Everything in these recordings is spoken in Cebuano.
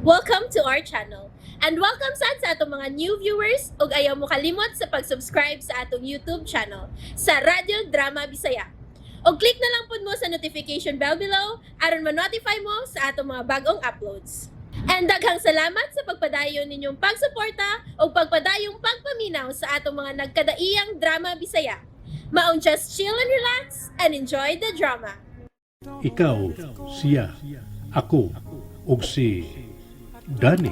Welcome to our channel. And welcome sad sa atong mga new viewers ug ayaw mo kalimot sa pag-subscribe sa atong YouTube channel sa Radyo Drama Bisaya. Og click na lang pud mo sa notification bell below aron ma-notify mo sa atong mga bagong uploads. And daghang salamat sa pagpadayon ninyong pagsuporta ug pagpadayong pagpaminaw sa atong mga nagkadaiyang drama Bisaya. Maong just chill and relax and enjoy the drama. Ikaw, siya, ako, ug si Danny.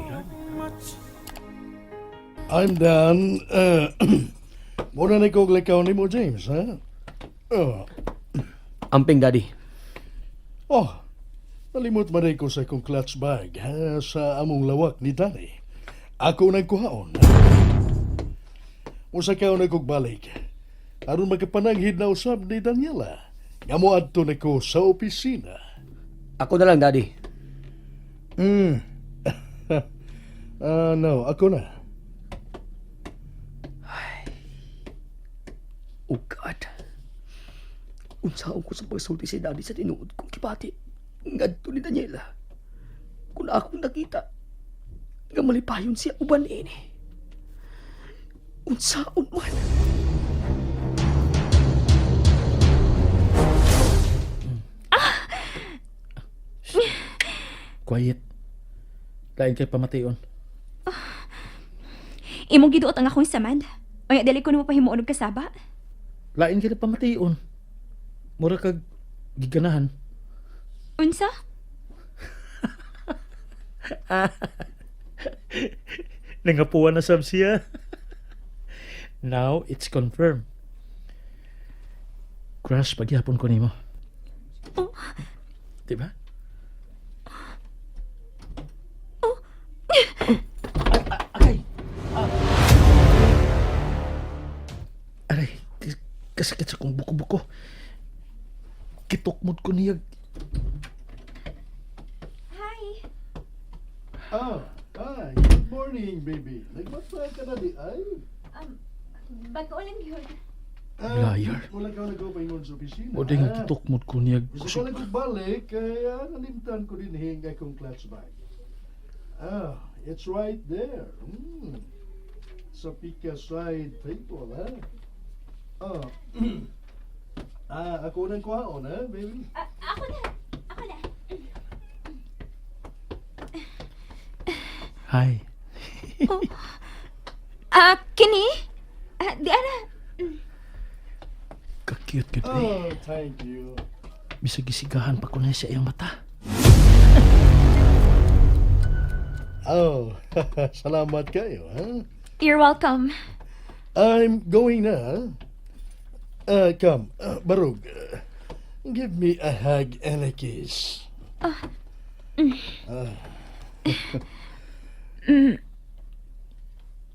I'm done. Muna na ko likaw nimo, James, ha? Oh. Amping, Daddy. Oh, nalimot man ko sa akong clutch bag, ha, sa among lawak ni Danny. Ako nang kuhaon. Musa ka na kog balik. Aron magkapananghid na usab ni Daniela. Nga moadto na ko sa opisina. Ako na lang, Daddy. Ah, no, ako na. Oh God. Unsaon ko sa pagsulti si Daddy sa tinuod kong kibati ngadto ni Daniela? Kung akong nakita nga malipayon siya uban ini. Unsaon man? Quiet. Lain kay pamation. Imong giduot ang akong samad. Oy, dili ko na mapahimuon og kasaba. Lain kay pamation. Mura kag giganahan. Unsa? Nangapuan na sab siya. Now it's confirmed. Crush pagyapon ko nimo. Oh. Diba? Oh. Agay. Aray, kasakit sa kong buko-buko. Kitukmod ko niya. Hi. Ah, hi. Good morning, baby. Nagbasa ka na di ay? Bago lang yun. Ah, Liar. wala ka nag-paingon sa opisina. O di nga kitukmod ko niya. Gusto ko lang kong balik, kaya nalimtan ko din hing akong clutch bag. Ah, it's right there. Sa pika side table, ha? Ah, ah, ako nang kuhaon, ha, baby? Ah, ako na. Ako na. Hi. Ah, kini? Ah, di ana. Ka-cute ka eh. Oh, thank you. Bisag gisigahan pa ko na sa iyang mata. Oh, salamat kayo, ha? You're welcome. I'm going na, ha? Come, Barug. Give me a hug and a kiss. Ah.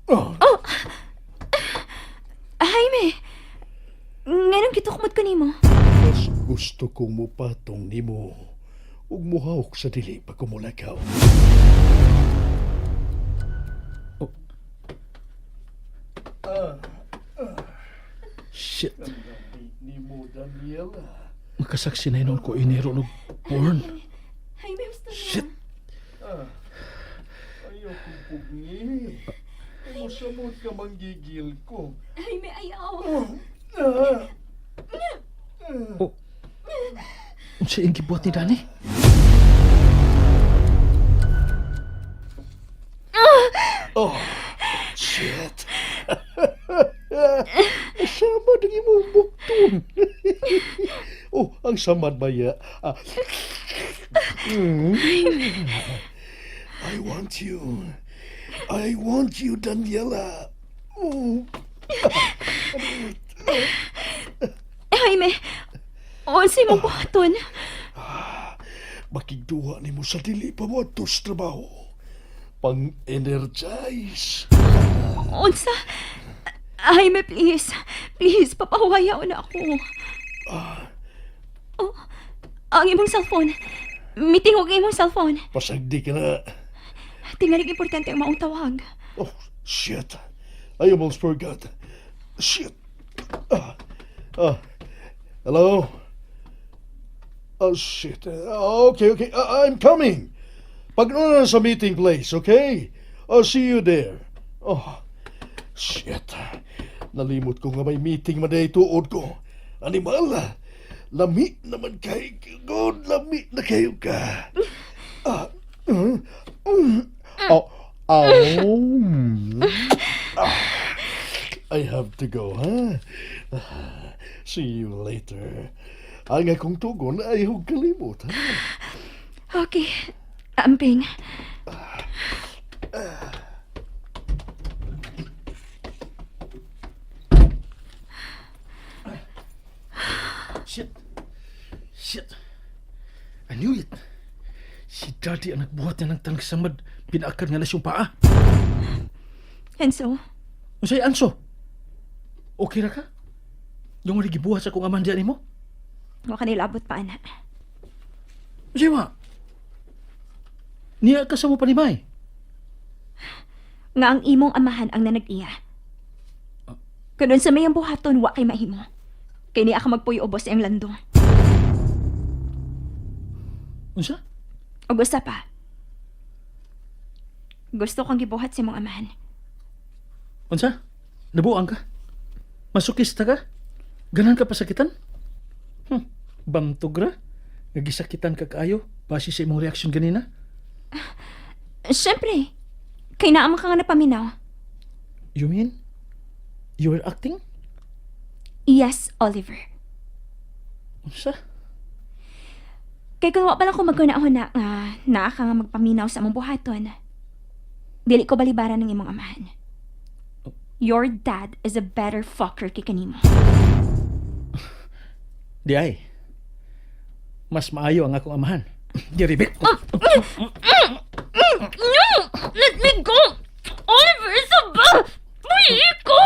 Oh, Jaime. Nganong gitukmod ko nimo? Mas gusto kong mupatong nimo ug muhawk sa dili pa ko mulakaw. Oh. Shit. Nimo, Daniela. Makasaksi na yun ko iniro og porn. Jaime, gusto na. Shit. Ayaw kong pugni. Mo samot ka manggigil ko. Jaime, ayaw. Ah, Oh. Unsa iyang gibuhat ni Danny? Oh, shit. Samad ang imong bukton. Oh, ang samad ba ya? Ah. I want you. I want you, Daniela. Oh. Jaime, unsa imong buhaton? Makigduha nimo sa dili pa mo sa trabaho. Pang-energize. Unsa? Jaime, please. Please, papahuwayaon na ako. Oh, ang imong cellphone. Mitingog ang imong cellphone. Pasagdi ka na. Tingalig importante ang maong tawag. Oh, shit. I almost forgot. Shit. Ah, ah. Hello? Oh, shit. Okay. I'm coming. Pag na sa meeting place, okay? I'll see you there. Oh, shit. Nalimot ko nga may meeting man day tuod ko. Animal, lami naman kay God, lami na kayo ka. Ah, Oh, oh. Ah, I have to go, huh? See you later. Ang akong tugon ay huwag kalimot, ha? Okay. Amping. Shit. Shit. I knew it. Si Daddy ang nagbuhat niya ng tangsamad. Pinaakad nga na siyang paa. Enzo, Unsay anso? Okay ra ka? Yung wala gibuhat sa akong amahan diyan nimo? wa ka nilabot pa, ana. Unsay wa? Niya ka sa mo panimay. Nga ang imong amahan ang nanag-iya. Kunon sa mayang buhaton, wa kay mahimo. Kay niya ka magpuyo ubos ang landong. Unsa? O gusto pa. Gusto kong gibuhat sa imong amahan. Unsa? Nabuang ka? Masokista ka? Ganahan ka pasakitan? Bantog ra? Nagisakitan ka kaayo? Base sa imong reaksyon ganina? Siyempre, kay naamang ka nga napaminaw. You mean? You were acting? Yes, Oliver. Unsa? Kay kung wa pa lang ko magkuna-huna nga naa ka nga magpaminaw sa among buhaton. Dili ko balibaran ng imong amahan. Your dad is a better fucker kay kanimo. Di ay. Mas maayo ang akong amahan. Diri, be. No! Let me go! Oliver, saba! Uy, ko!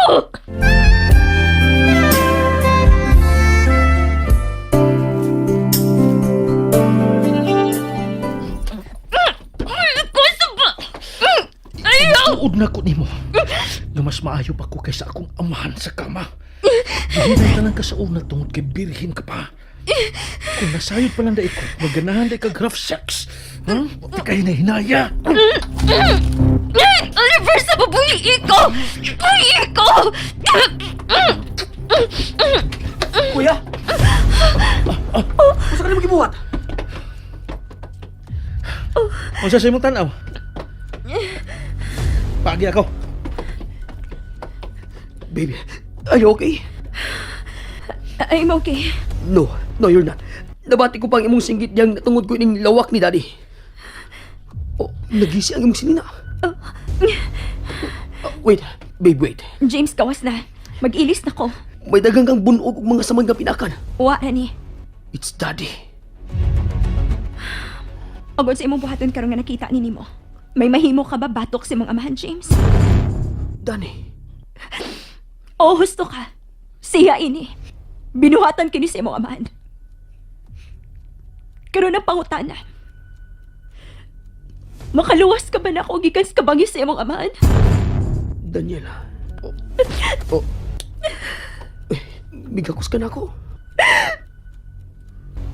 Ayaw! Tuod na ko nimo. Nga mas maayo pa ko kaysa akong amahan sa kama. Gihinay ka lang ka sa una tungod kay birhin ka pa. Kung nasayod pa lang dai ko, maganahan dai ka rough sex. Di ka hinahinaya. Oliver, sa babuy ko! Uy, ko! Kuya! Unsa ka nimo gibuhat? Unsa sa imong tan-aw? Pagi ako. Baby, are you okay? I'm okay. No, no you're not. Nabati ko pang imong singgit diyang natungod ko ining lawak ni Daddy. Oh, nagisi ang imong sinina. Oh, wait, babe, wait. James, gawas na. Mag-ilis na ko. May dagang kang bunog ug mga samad nga pinakan. Wa, ani. It's Daddy. Agod sa imong buhaton karon nga nakita ni nimo. May mahimo ka ba batok sa imong amahan, James? Danny. Oo, husto ka. Siya ini. Binuhatan kini sa imong amahan. Karon ang pangutana. Makaluwas ka ba na ako gikan sa kabangis sa imong amahan? Daniela. Oh. Oh. Eh, migakos ka na ako.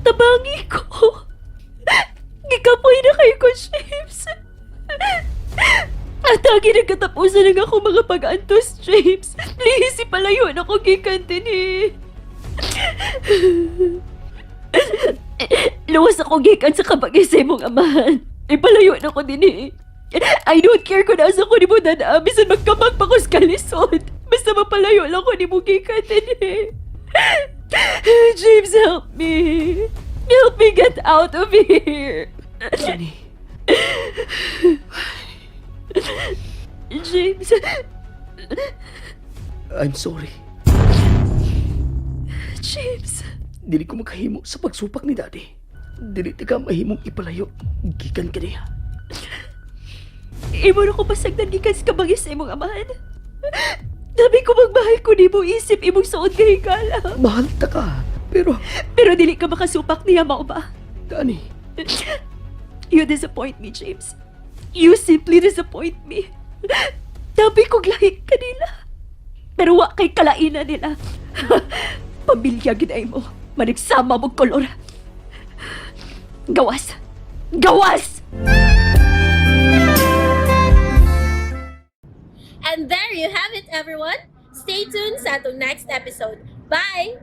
Tabangi ko. Gikapoy na kayo ko, James. At ang ginagkatapusan lang ako mga pag-antos, James. Please, ipalayo na ko gikan din eh. Luwas ako gikan sa kabagay sa imong amahan. Ipalayo na ko din eh. I don't care kung nasa ko ni mo dana, bisan magkamag pa ko sa kalisod. Basta mapalayo lang ko ni mo gikan din eh. James, help me. Help me get out of here. Danny. James, I'm sorry. James. Dili ko makahimo sa pagsupak ni Daddy. Dili ta ka mahimong ipalayo. Gikan ka niya. Imo na ko pasagdan gikan sa kabangis sa imong amahan. Dami ko magmahal ko nimo isip imong suod nga higala. Mahal ta ka. Pero, Pero dili ka makasupak niya mao ba? Danny, You disappoint me, James. You simply disappoint me. Dami kong lahi kanila. Pero wa kay kalainan nila. Pamilya ginay mo. Manigsama mong kolor. Gawas! Gawas! And there you have it, everyone. Stay tuned sa atong next episode. Bye!